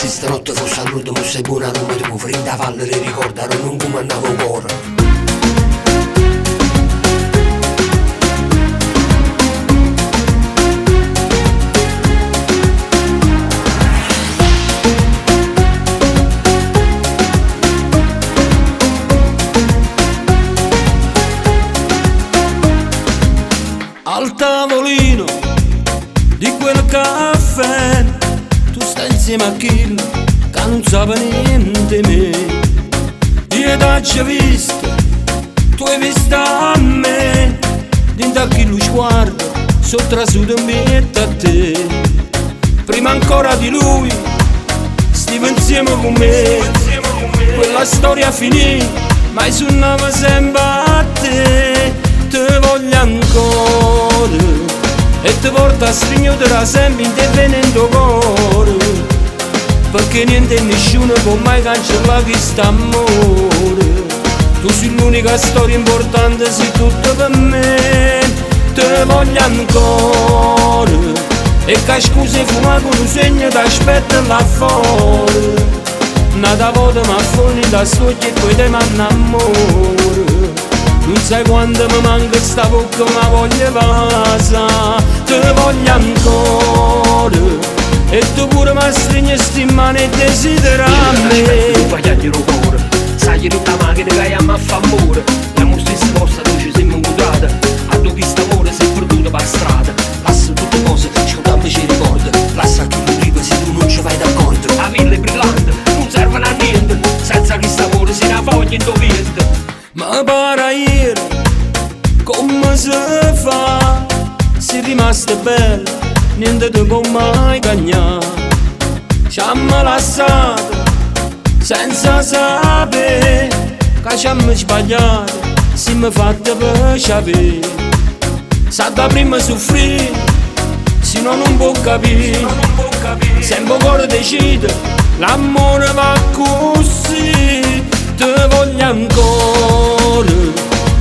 Si stanotte fosse all'ultimo sei buona non mi trovo Dint' 'a valle d' 'e ricordi arò nun cumannava 'o core. Al tavolino di quel caffè tu stai insieme a chillo ca nun sape niente 'e me. Io t'aggio visto, tu hai visto a me, dint' a chillo sguardo so' trasuto 'mpietto a te. Prima ancora di lui stive insieme con me, quella storia finì, ma io sunnavo sempe a te. Te voglio ancora e te porto astrignuto da sempre 'int' 'e vene 'int' 'o core, pecché niente e nisciuno può mai cancellà chist'ammore. Tu sei l'unica storia importante, sei tutto per me. Te voglio ancora e ca scusa 'e fumà cu nu segno t'aspetto là fore. N'ata vota m'affonno 'int' a st'uocchie e poi te m'annammoro. Nun sai quanto mi manca sta vocca, ma voglio vasà. Te voglio ancora e tu pure m'astrigne sti mani e desideri a me. Nun fa chiagnere 'o core. Saglie dint' 'a machina ca jamme a fa ammore. Jamme 'o stesso posto addò ce simme 'ncuntrate. Addò chist'amore s'è perduto p' 'a strada. Lassa tutte cose, scurdammoce 'e ricordi. Lassa a chillu tipo si tu nun ce vai d'accordo. 'A villa 'e brillante nun servono a niente. Senza chist'amore si 'na foglia 'int' 'o viento. Me pare aiere comme se fa. Si rimasta bella, niente te può mai cagnà. C'ammo lassato senza sapè ca c'ammo sbagliato, simme fatte pe c'avè. S'adda primma suffrì, si no nun può capì. Sempe 'o core decide, l'ammore va accussì. Te voglio ancora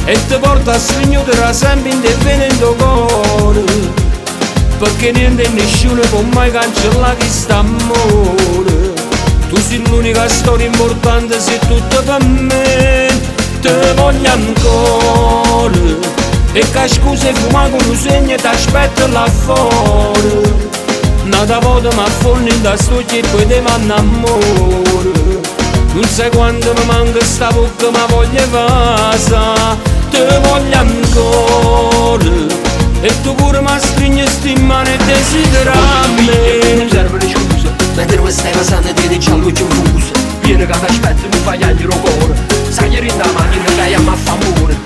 e te porto astrignuto da sempre 'int' 'e vene 'int' 'o core, pecché niente e nisciuno può mai cancellà chist'ammore. Tu sei l'unica storia importante, sei tutto per me. Te voglio ancora e ca scusa 'e fumà cu nu segno t'aspetto là fore. N'ata vota m'affonno 'int' a st'uocchie e poi te m'annammoro. Nun sai quanto mi manca sta vocca, ma voglio vasà. Te voglio ancora e tu pure m'astrigne sti mani e desideri a me. Nun servono scuse. Mentre me stai vasando tieni già l'uocchio 'nfuso. Vieni ca t'aspetto, nun fa chiagnere 'o core. Saglie dint' 'a machina ca jamme a fa ammore.